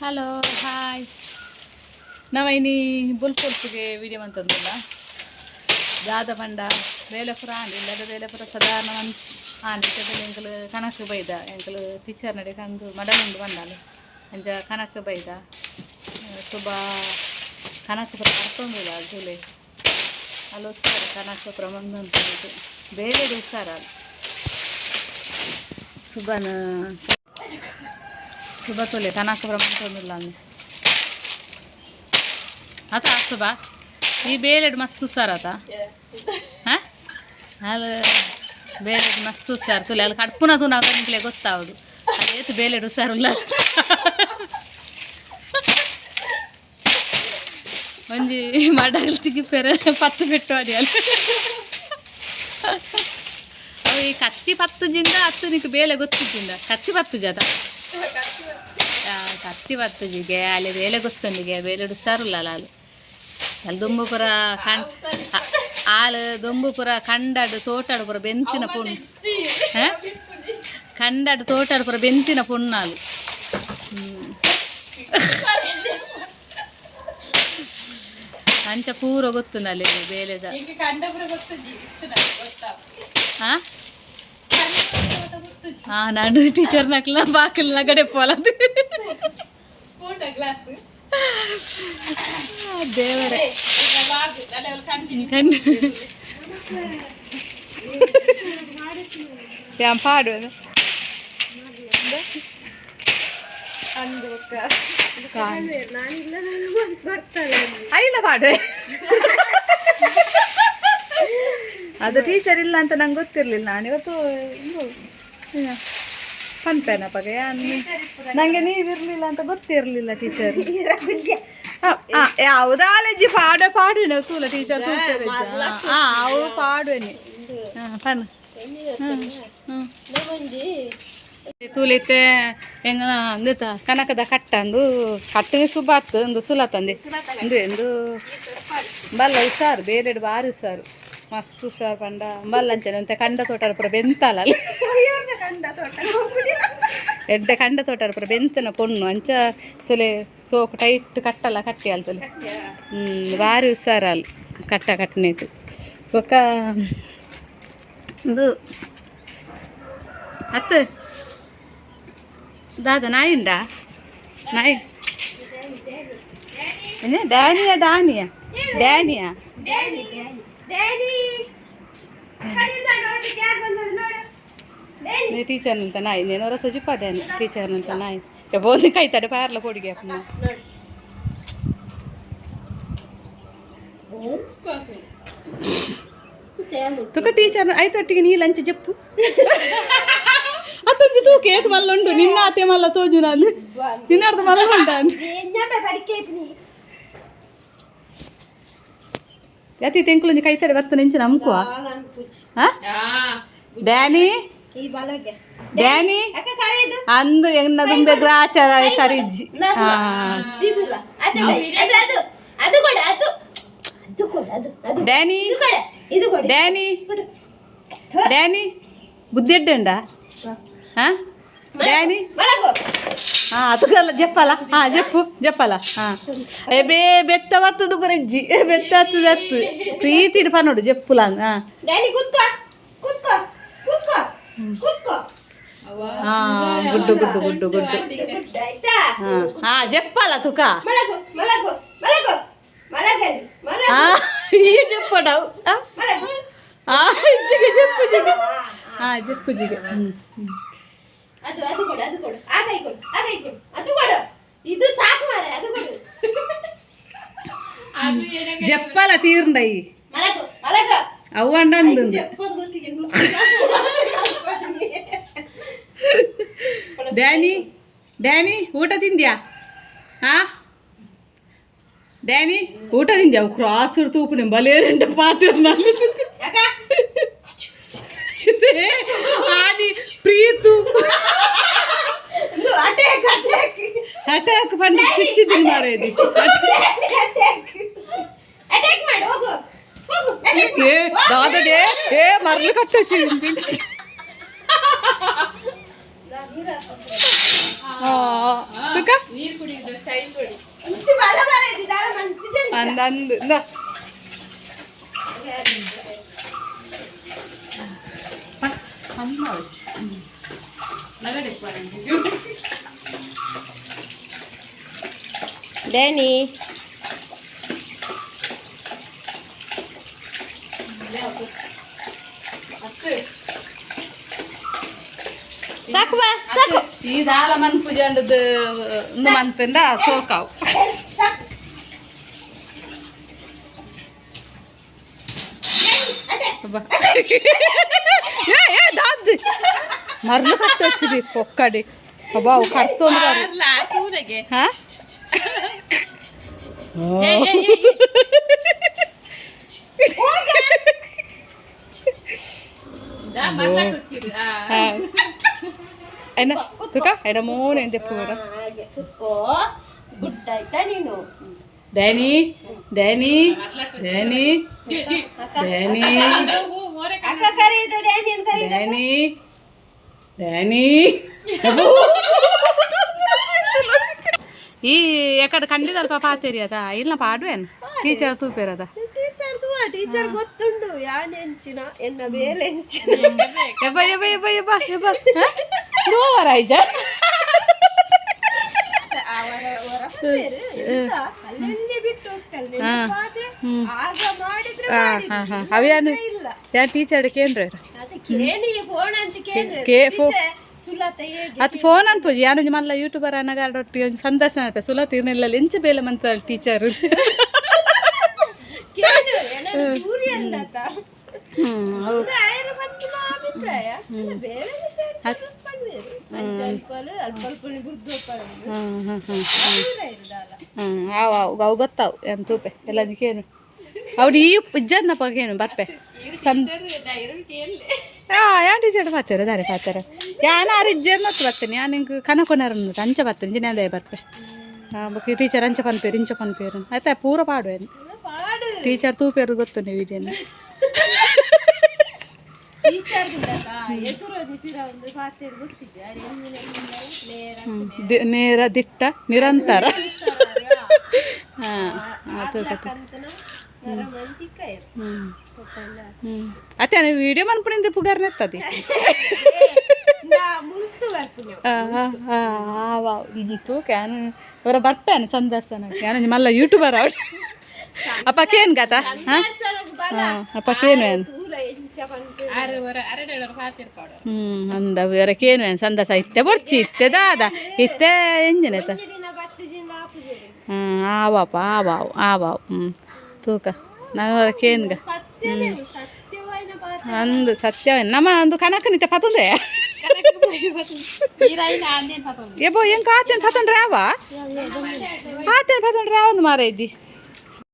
Hello hi. ನಾವು ಇನಿ ಬುಲ್ಪುಲ್ಪುಗೆ video ಮಂತೊಂದುಲ್ಲ. ದಾದ ಪಂಡ ಬೇಲೆ ಪೂರ ಆಂಡ್. ಇಲ್ಲದ ಬೇಲೆ ಪೂರ ಸಾಧಾರಣ ಮನ್ ಆಂಡ್. ಇತ್ತೆ ಎಂಕುಲು ಕನಕ್ ಬೈದ. ಎಂಕುಲು ಟೀಚರ್ ನಡೆ ಕಂದು ಮಡಲ್ ಉಂಡು ಬಂದಾಲು. ಅಂಚ ಕನಕ್ ಬೈದ. ಸುಬಾ ಕನಕ್ ಪೂರ ಕರ್ತೊಂದುಲ್ಲ. ತೂಲೆ, ಅಲ್ಲ ಹುಷಾರು. ಕನಕ್ ಪೂರ ಮಂದೊಂದು ಬೇಲೆಡ್ ಹುಷಾರ ಸುಬಾನ. ಸುಬಾ ತೂಲೆ, ಕನಕ್ ಪೂರ ಮಂತೊಂದುಲ್ಲ ಅಂದು ಅತ. ಸುಬಾ, ಈ ಬೇಲೆಡ್ ಮಸ್ತ್ ಹುಷಾರತ. ಹಾಂ, ಅಲ್ಲಿ ಬೇಲೆಡ್ ಮಸ್ತ್ ಹುಷಾರ್. ತೂಲೆ, ಅಲ್ಲಿ ಕಡ್ಪುನ ತೂನಾಗ ನಿಕ್ಲೆ ಗೊತ್ತಾವಡು ಅಲ್ಲಿ ಏತ್ ಬೇಲೆಡ್ ಹುಷಾರುಲ್ಲ. ಒಂಜಿ ಮಡಲ್ ತಿಗಿಪೆರೆ ಪತ್ತು ಪೆಟ್ಟು ಅಡಿಯಲ್ಲ. ಅವು ಈ ಕತ್ತಿ ಪತ್ತು ಜಿಂದ ಅತ್ತು ನಿಕ್ ಬೇಲೆ ಗೊತ್ತಿದ್ದಿಂದ. ಕತ್ತಿ ಪತ್ತು ಜದ ಕತ್ತಿ ಪತ್ತು ಜಿಗೆ ಅಲ್ಲಿ ಬೇಲೆ ಗೊತ್ತುಂಡಿಗೆ. ಬೇಲೆ ಹುಷಾರುಲ್ಲ ಅಲ್ಲಿ. ಅಲ್ಲಿ ದುಂಬು ಪೂರ ಕಣ್ ಆಲ್ ದೊಂಬು ಪೂರ ಕಂಡಾಡು ತೋಟಾಡು ಪೂರ ಬೆಂತಿನ ಪೊಣ್ಣು. ಕಂಡಾಡು ತೋಟಾಡು ಪೂರ ಬೆಂತಿನ ಪೊಣ್ಣಾಲು. ಅಂಚ ಪೂರ ಗೊತ್ತುಂಡು ಅಲ್ಲಿ ಬೇಲೆದ. ಹಾ ಹಾ, ನಾನು ಟೀಚರ್ ನಕ್ಲ ಬಾಕಿಲ್ ನಗಡೆ ಪೋಲದು. ದೇವರೇ ಕಣ್ಣು ಪಾಡು. ಐಲ ಪಾಡುವೆ. ಅದು ಟೀಚರ್ ಇಲ್ಲ ಅಂತ ನಂಗೆ ಗೊತ್ತಿರಲಿಲ್ಲ. ನಾನು ಇವತ್ತು ಪನ್ಪೇನಪ್ಪಗೆ ನಂಗೆ ನೀವಿರ್ಲಿಲ್ಲ ಅಂತ ಗೊತ್ತಿರಲಿಲ್ಲ ಟೀಚರ್. ಯಾವುದಾಲಜ್ಜಿ ಪಾಡ ಪಾಡುವೆ ತೂಲ ಟೀಚರ್ ತೂಪೇರೆ. ಹಾ, ಅವು ಪಾಡುವೆನಿ. ಪನ್ ಹ್ಞೂ ತೂಲಿತ್ತೆ ಎಂಗ ಅಂದತ ಕನಕದ ಕಟ್ಟ ಅಂದು ಕಟ್ಟಿಗೆ ಸುಬಾತ್ ಒಂದು ಸುಲತಂದೆ ಇಂದು ಎಂದು ಬಲ್ಲ ಹುಷಾರು. ಬೇರೆಡು ಬಾರಿ ಹುಷಾರು, ಮಸ್ತ್ ಹುಷಾರು. ಪಂಡ ಬಲ್ಲ ಅಂಚನೆ ಅಂತೆ. ಕಂಡ ತೋಟ ಪೂರ ಬೆಂತಾಲ ಎಡ್ಡೆ. ಕಂಡ ತೋಟ ಪೂರ ಬೆಂತನ ಪೊಣ್ಣು. ಅಂಚ ತುಲೆ ಸೋಕು ಟೈಟ್ ಕಟ್ಟಲ್ಲ ಕಟ್ಟಿ ಅಲ್ ತುಲೆ. ಬಾರಿ ಹುಷಾರು ಅಲ್ಲಿ ಕಟ್ಟ ಕಟ್ಟನೇಟು. ಬೊಕ್ಕ ಇದು ಅತ್ತು ದಾದ ನಾಯಿ ಉಂಡಾ? ನಾಯಿ ಏ ಡ್ಯಾನಿಯಾ ಡಾನಿಯಾ ಡ್ಯಾನಿಯಾ. ಟೀಚರ್ ಅಂತ ನಾಯಿ ನೇನೋರ ತುಜಿಪಾದೇನೆ. ಟೀಚರ್ ಅಂತ ನಾಯಿ ಬೋಂದಿ ಕೈತಡೆ ಪಾರ್ಲ ಕೊಡಿಗೆ ಅಪ್ಪನ. ತುಕ ಟೀಚರ್ ಐತೊಟ್ಟಿಗೆ ನೀ ಲಂಚ ಜಪ್ಪು ಅತ್ತೊಂಜಿ ತೂಕೆ ಏತ್ ಮಲ್ಲ ಉಂಡು. ನಿನ್ನ ಆತೆ ಮಲ್ಲ ತೋಜು. ನಾನು ನಿನ್ನಾರ್ದ ಮಲ್ಲ ಉಂಡ. ಯತಿ ತೆಂಕುಲೊಂಜಿ ಕೈತಡೆ ಬತ್ತು ನೆಂಚಿನ ಅಮ್ಕುವ. ಹಾ ಡ್ಯಾನಿ ಡ್ಯಾನಿ ಅಂದು ಎನ್ನ ದುಂಬೆ ಗ್ರಾಚಾರ ಸರಿಜ್ಜಿ. ಡ್ಯಾನಿ ಡ್ಯಾನಿ ಡ್ಯಾನಿ ಬುದ್ಧಿ ಎಡ್ಡೆ ಉಂಡಾ? ಹಾ ಡ್ಯಾನಿ. ಹಾ ಅತುಕಲ್ಲ ಜಪ್ಪಲ. ಹಾ ಜಪ್ಪು ಜಪ್ಪಲ. ಹಾ ಏ ಬೇ ಬೆತ್ತ ಬರ್ತದ ಪುರಜ್ಜಿ. ಬೆತ್ತ ಹತ್ತದ ಹತ್ತು ಪ್ರೀತಿಡ್ ಪನೋಡು ಜಪ್ಪುಲ. ಹಾ ಹಾ ಗುಡ್ಡು ಗುಡ್ಡು ಗುಡ್ಡು ಗುಡ್ಡು. ಹಾ ಹಾ ಜಪ್ಪಲ ತುಕ. ಹಾ ಈ ಜಪ್ಪಡವು. ಹಾ ಜಿಗೆ ಜಪ್ಪು ಜಿಗೆ. ಹಾ ಜಪ್ಪು ಜಿಗೆ. ಹ್ಮ್ ಅದು ಅದು ಕೊಡು, ಅದು ಕೊಡು, ಆ ಕೈ ಕೊಡು, ಆ ಕೈ ಕೊಡು, ಅದು ಕೊಡು. ಇದು ಸಾಕು ಮಾರೆ, ಅದು ಕೊಡು. ಜಪ್ಪಲ ತೀರ್ಂಡೈ. ಮಲಗು ಮಲಗು. ಅವ್ವಂಡ ಅಂದು. ಡ್ಯಾನಿ ಡ್ಯಾನಿ ಊಟ ತಿಂದ್ಯಾ? ಹಾ ಡ್ಯಾನಿ ಊಟ ತಿಂದ್ಯಾ? ಅವು ಕ್ರಾಸ್ ತೂಪು ಬಲೇರೆಂಡ ಪಾತಿರ್ನ ಆದಿ ಪ್ರೀತು. ಅಟ್ಯಾಕ್ ಅಟ್ಯಾಕ್ ಅಟ್ಯಾಕ್ ಪಂಡ ಚಿಚ್ಚಿದ್ದೀನಿ ಮಾರೇದಿ. ಅಟ್ಯಾಕ್ ಮಾಡು, ಹೋಗು ಹೋಗು. ಏ ದಾದಗೆ ಏ ಮರ್ಲು ಕಟ್ಟೊಚ್ಚಿ. ತುಕ. ಇಂಚಿ ಬರ ಬರ ಇದು ದಾರ ಮನ್ಪಿಜೆ. ಅಂದ ಅಂದ್ ಇಂದ. ಡ್ಯಾನಿ. ಸಾಕು ಬಾ, ಸಾಕು. ಈ ದಾಲ ಮನ್ಪುಜಿ ಅಂಡದು ಇಂದು ಮಂತಂಡ ಸೋಕಾವು. ಸಾಕು. ಅದೇ. ಅಬ್ಬಾ. ಏ ಏ ದಾದ್ದು ಮರ್ಲು ಕಟ್ಟೊಚ್ಚಿರಿ ಒಕ್ಕಡಿ. ಅಬ್ಬಾ, ಅವು ಕರ್ತೊಂದು ಬಾರಿ. ಹಾ. ಹಾ. ಐನ ತುಕ ಐನ ಮೋನೆ ಎಂದೆಪ್ಪುವರ. ಹಾಗೆ ಕುತ್ಕೋ, ಗುಡ್ ಆಯ್ತಾ ನೀನು? Danny, Danny, Danny, Danny. ಅಕ್ಕ ಕರೆಯುದು, ಡ್ಯಾನಿಯನ್ನು ಕರೆಯುದು. Danny, Danny. ಈ ಎಕಡೆ ಖಂಡಿತ ಪಾತೇರಿ ಅದ ಇಲ್ಲ ಪಾಡುವೇನು ಟೀಚರ್ ತೂಪೇರದ. ಟೀಚರ್ ತೂವ, ಟೀಚರ್ ಗೊತ್ತುಂಡು ಯಾನ್ ಎಂಚಿನ ಎನ್ನ ಬೇಲೆ ಎಂಚಿನ. ಎಬ್ಬ ಎಬ್ಬ ಎಬ್ಬ ಎಬ್ಬ ಎಬ್ಬ ನೋವರಾಯ್ಜ. ಅವರ ಅವರ ಪೇರು ಎಂತ ಅಲ್ಲಲ್ಲಿ ಬಿಟ್ಟು ಹೋಗ್ತಾರೆ ನೆನಪಾದ್ರೆ. ಆಗ ಮಾಡಿದ್ರೆ ಹಾ ಹಾ ಹಾ ಅವ್ಯಾನು ಇಲ್ಲ. ಯಾ ಟೀಚರ್ ಕೇಂದ್ರ. ಅದಕ್ಕೆ ಏನಿಗೆ ಫೋನ್ ಅಂತ ಕೇಂದ್ರ. ಸುಲತ ಹೇಗೆ? ಅತ್ ಫೋನ್ ಅನ್ಪುಜಿ ಯಾನೊಂಜಿ ಮಲ್ಲ ಯೂಟ್ಯೂಬರ್ ಅನಗಾಡೊಟ್ಟಿ ಒಂಜಿ ಸಂದರ್ಶನ ಅನ್ಪೆ ಸುಲ ತೀರ್ನೆಲ್ಲ ಎಂಚ ಬೇಲೆ ಮಂತ ಟೀಚರ್. ಕೇಳು ಏನಾದ್ರು ದೂರಿ ಅಂದಾತ. ಹ್ಮ್ ಹೌದು. ಆಯರ ಪನ್ಪಿನ ಅಭಿಪ್ರಾಯ ಅಲ್ಲ, ಬೇರೆ ವಿಷಯ ಪನ್ವೇರು ಅಲ್ಪ ಅಲ್ಪ ಅಲ್ಪ ಅಲ್ಪ ಗುರ್ದು. ಹ್ಮ್ ಹ್ಮ್ ಹ್ಮ್ ದೂರ ಇರುದಲ್ಲ. ಹ್ಮ್ ಆವ್ ಆವ್ ಅವು ಗೊತ್ತಾವು ಏನ್ ತೂಪೆ ಎಲ್ಲ ಕೇನು ಅವ್ರು ಈ ಇಜ್ಜದ್ನ ಪಗೇನು ಬರ್ಪೆ ಸಂ. ಆ ಯಾ ಟೀಚರ್ ಪಾತಾರ ದಾರೆ ಪಾತಾರ ಯಾನ ಆರು ಇಜ್ಜರ್ನತ್ತು ಬರ್ತೇನೆ ಯಾನ್ ಇಂಕ್ ಕನಕೊನರ್ ಅಂಚ ಬರ್ತೇನೆ ಜಿನಾದಯ ಬರ್ಪೆ. ಹಾಂ, ಬೊಕ್ಕ ಟೀಚರ್ ಅಂಚ ಪನ್ಪೇರು ಇಂಚ ಪನ್ಪೇರು ಆಯ್ತಾ ಪೂರ ಪಾಡುವೇನು. ಪಾಡು. ಟೀಚರ್ ತೂಪೇರು ಗೊತ್ತುಂಡು ವಿಡಿಯೋನ. ಟೀಚರ್ ಎದುರು ಪಿರ ಒಂದು ಪಾತೆರ್ ಗೊತ್ತಿದೆ ಅರೆ ನೇರ. ನೇರ ದಿಟ್ಟ ನಿರಂತರ. ಹಾಂ ಆತು ಕತೆ. ಹ್ಮ್ ಹ್ಮ್ ಅತ್ತೆ ವಿಡಿಯೋ ಮನ್ಪುಣಿಂದ ಪುಗಾರ್ನೆತ್ತದಿ. ತೂಕ ಯಾನು ಅವರ ಬರ್ತಾನೆ ಸಂದರ್ಶನ ಯಾನು ಮಲ್ಲ ಯೂಟ್ಯೂಬರ್ ಅವ್ರು. ಅಪ್ಪ ಕೇನ್ ಗಾತ. ಹಾಂ ಅಪ್ಪ ಕೇನು ಏನು ಅಂದ ಬೇರೆ ಕೇನು ಏನು ಸಂದರ್ಶ ಇತ್ತೆ ಬೊರ್ಚಿ ಇತ್ತೆ ದಾದ ಇತ್ತೆ ಎಂಜಿನ ಆಯ್ತ. ಹ್ಞೂ ಆವಾಪ ಆವಾವು ಆವಾವು. ಹ್ಞೂ ತೂಕ ನಾನು ಕೇನ್ಗ ಅಂದು ಸತ್ಯ ನಮ್ಮ ಒಂದು ಕನಕ ನಿತ್ಯ ಪತಂದೆ ಏಬೋ. ಹೆಂಗೆ ಆತೇನು ಪತಂಡ್ರೆ ಆವ ಆತೇನು ಪತಂಡ್ರೆ ಒಂದು ಮಾರ ಇದ್ದಿ.